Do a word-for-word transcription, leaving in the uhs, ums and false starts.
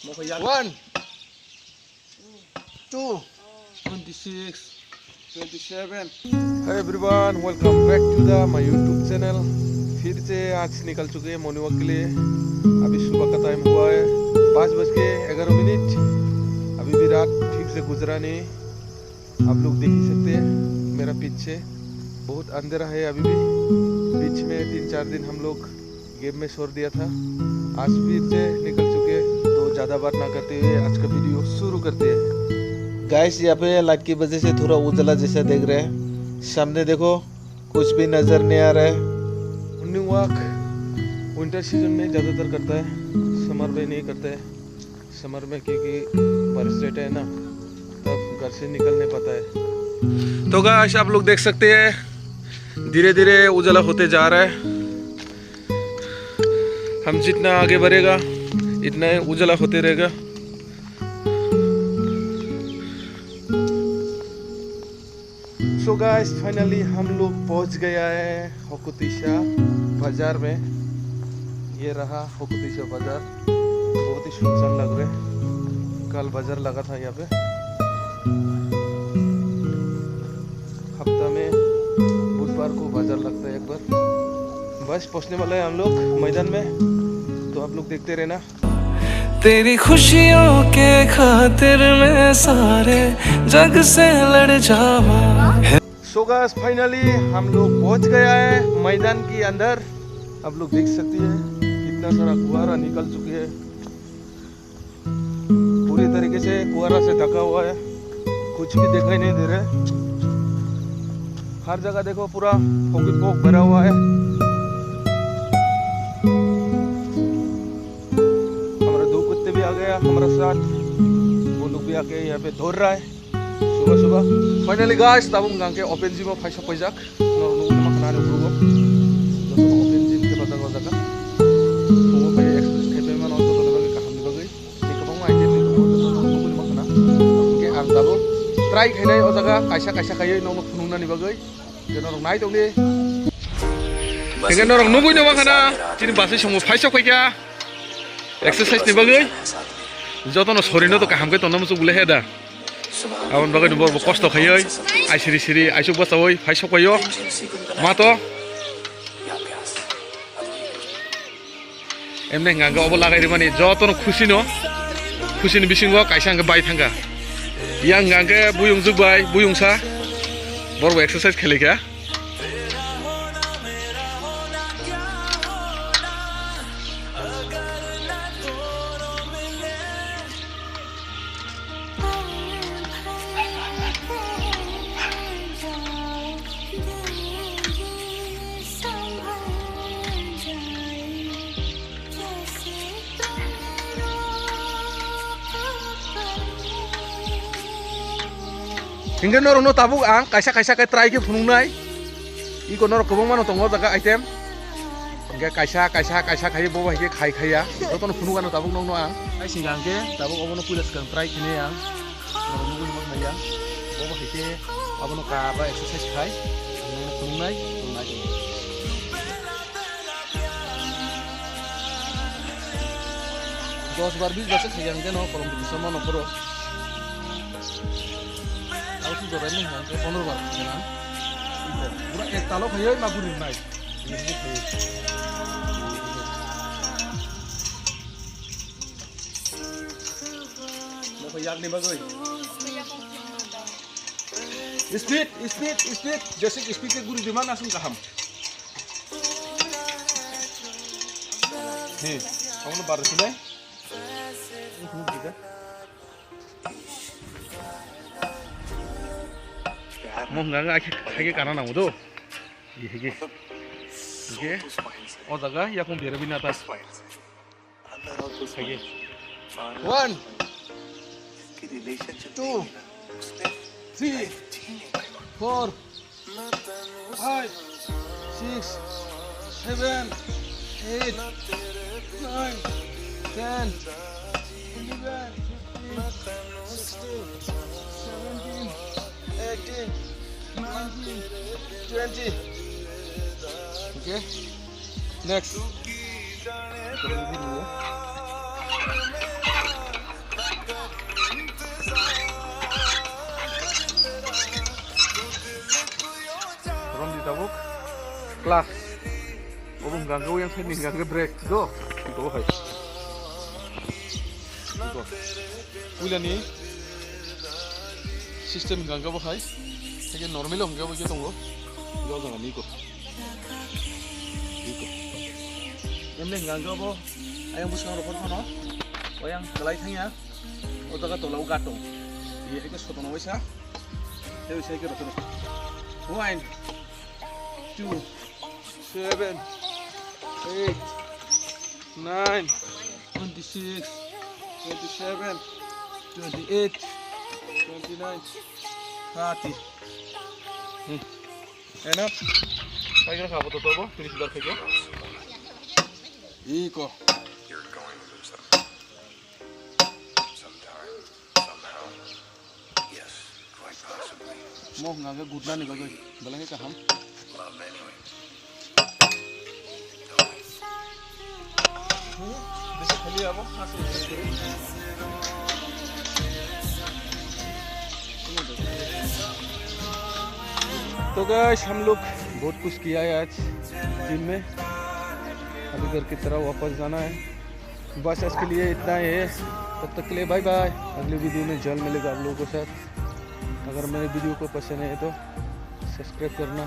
One, two, twenty-six, twenty-seven. Hey everyone, welcome back to the my YouTube channel। फिर से आज निकल चुके हैं मॉर्निंग वॉक के लिए। अभी सुबह का टाइम हुआ है, पाँच बज के ग्यारह मिनट। अभी भी रात ठीक से गुजरा नहीं। आप लोग देख ही सकते हैं मेरा पीछे बहुत अंधेरा है अभी भी। बीच में तीन चार दिन हम लोग गेम में छोड़ दिया था। आज फिर से निकल चुके हैं, तो ज़्यादा बात ना करते हुए आज का वीडियो शुरू करते हैं। गाइस, यहाँ पे लाइट की वजह से थोड़ा उजाला जैसा देख रहे हैं। सामने देखो, कुछ भी नज़र नहीं आ रहा है। मॉर्निंग वॉक विंटर सीजन में ज़्यादातर करता है, समर में नहीं करता है। समर में क्योंकि बारिश रहता है ना, तब घर से निकल नहीं पाता है। तो गाइस, आप लोग देख सकते हैं, धीरे धीरे उजाला होते जा रहा है। हम जितना आगे बढ़ेगा, इतना ही उजाला होते रहेगा। सो गाइस, फाइनली हम लोग पहुंच गया है होकुतिशा बाजार में। ये रहा होकुतिशा बाजार, बहुत ही सुनसान लग रहा है। कल बाजार लगा था यहाँ पे, हफ्ता में बुधवार को बाजार लगता है एक बार। बस पहुंचने वाला है हम लोग मैदान में, तो आप लोग देखते रहना। तेरी खुशियों के खातिर मैं सारे जग से लड़ जावा। सो गाइस, फाइनली हम लोग पहुंच गया है मैदान के अंदर। आप लोग देख सकते हैं कितना सारा कुहारा निकल चुके हैं, पूरी तरीके से कुहारा से ढका हुआ है, कुछ भी दिखाई नहीं दे रहा है। हर जगह देखो, पूरा फोकी फोक भरा हुआ है। हमारा दो कुत्ते भी आ गया हमारा साथ, वो लोग भी आके यहाँ पे दौड़ रहा है सुबह सुबह। Finally guys, tabuk hwnkha khe open gym o phaisa paijak, norok nugwi mankha na ani bwrwi o, jotono open gym khe pajak o jaga. Phungo phai exercise khai pai mano, jotoni bagwi kaham ni bagwi. Tei kwbangma idea twi tongo, jotono nugwi mankha na. Hwnkhe ang tabuk try khainai o jaga, kaisa kaisa khaiwi nokno phunuknani bagwi. Hwnkhe norok nai tongdi. Hwnkhe norok nugwi no mankha na, chini bwsai songbo phaisa paikha. Exercise ni bagwi jotono sorino to kaham khe tongna muchuk bwle he da. Aboni bagwi ni borok bo kosto khaiwi, ai siri siri, aisuk bwchaui phai sokpaio. Ma to. Emne hwnkha hwnkhe obo lagai rimani jotono khusino, khusini bisingo kaisa hwnkhe bai thangkha. Yang hwnkha hwnkhe buyung jwk bai, buyungsa. Borok bo exercise khailaikha. Hingke norokno tabuk ang kaisa kaisa khe try khe phunuknai. Iko norok kwbangma no tongo o jaga item. Hingke kaisa, kaisa, kaisa khai bo bai khe khai khaiya. Jotono phunuk ano tabuk nokno ang. Hai singkang khe tabuk obono puila swkang try khinai ang. Norok nugwi nukma khaiya. Bo bai khe abono ka ba exercise khai. Ang nokno phunuknai, phunuknai. Dos bar bis bar se khaiya hingke no kolom bisa mano phoro. Abo se jorai mung hingke pondro bar khaiya na. Pura ek talo khaiya ma guri nai. Nokho yakni bagwi. Speed, speed, speed. Joseph speed ke guri di mana sung kaham. He, kamu bar sini. Mo hwnka hwnka akhe khaikhe kana nango do. Ye hege. Hege. O jaga yakung bera bini ata. Hege. One, two, three, four, five, six, seven, eight, nine, ten, eleven, fifteen, sixteen, seventeen, eighteen, nineteen, twenty. Okay, next. Plus. Obo hwnka hwnkhe yang side ni hwnka hwnkhe brake do. Iko bo hai. Iko. Puilani system hwnka hwnkhe bo hai. Haikhe normal hwnka bo khe tongo. Iko jaga ni iko. Iko. Emne hwnka hwnkhe bo ayang bwskango rw phano. Oyang kwlai thangya. O jaga tola o gatong. Ye eko sotono waisa. Tei waisa eko rw phano. One, two, seven, eight, nine, twenty-six, twenty-seven, twenty-eight, twenty-nine, thirty. Hmm. Enough. Paikra khabo to tobo, tris bar khaikhe. Iko. Mo hwnka khe gutnani bagwi belai khe kaham. तो गाइस, हम लोग बहुत कुछ किया है आज जिम में। अभी घर की तरफ वापस जाना है। बस आज के लिए इतना ही है। तब तक के लिए बाय बाय। अगली वीडियो में जल्द मिलेगा आप लोगों के साथ। अगर मेरे वीडियो को पसंद है तो सब्सक्राइब करना।